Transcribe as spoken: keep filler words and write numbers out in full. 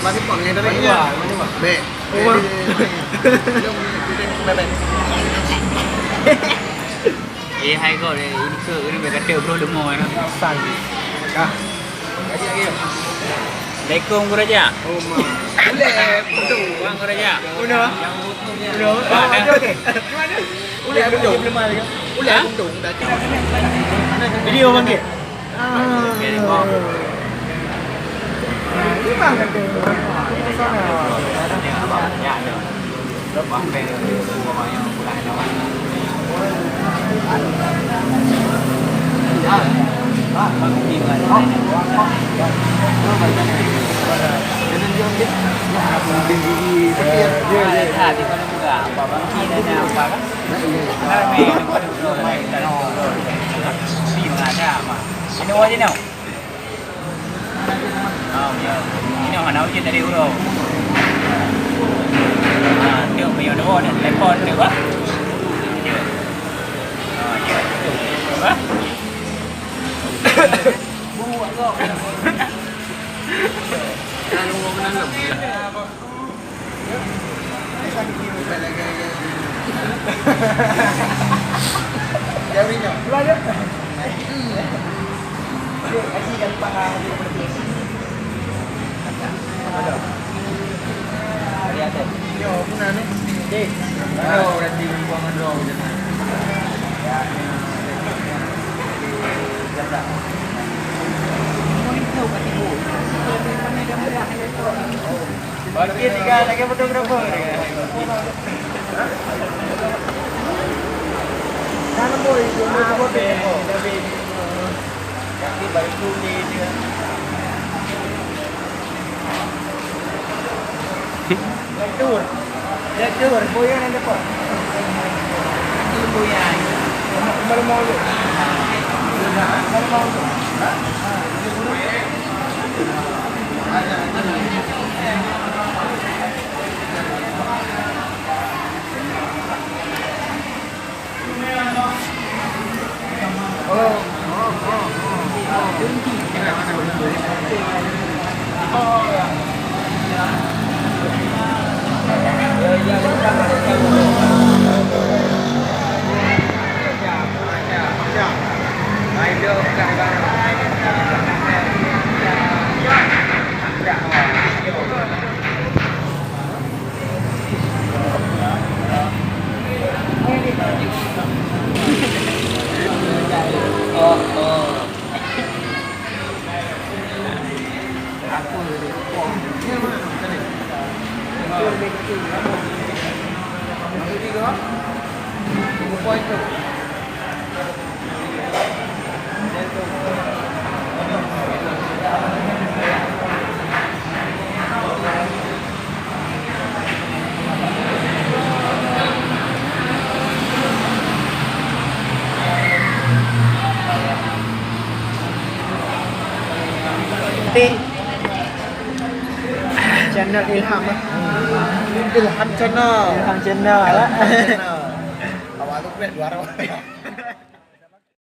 Masih pang yang tadi. Bek. Oh, bang. Eh, hai kau, eh, ini ke, ini bek kata bro, lemah, eh. Sang. Kah. Assalamualaikum, Guru Raja. Oh, ma. Boleh, betul. Bang, Guru Raja. Udah. Udah. Ah, okey, okey. Boleh, betul. Boleh, betul. Video bangkit. Ah. Okey, kau. Memang kata. Ya, ya. Ini wajib tau. Ah, ya. Ini hana uji tadi uroe. Ah, tu punya dua ni telepon tu bah. Ya. Ah, ya. Tu bah. Buruk kau. Kalau mau kenal. Bangkit tiga lagi fotografer. Dalam boy, boy, boy, boy. Tapi baru tu ni dia. Direktur. Direktur, boyan ada apa? Itu boyan. Malu-malu. Malu-malu. Channel Ilham, eh. Ilham Channel. Ilham Channel, eh. Ilham Channel. Awak tu kuat dua orang.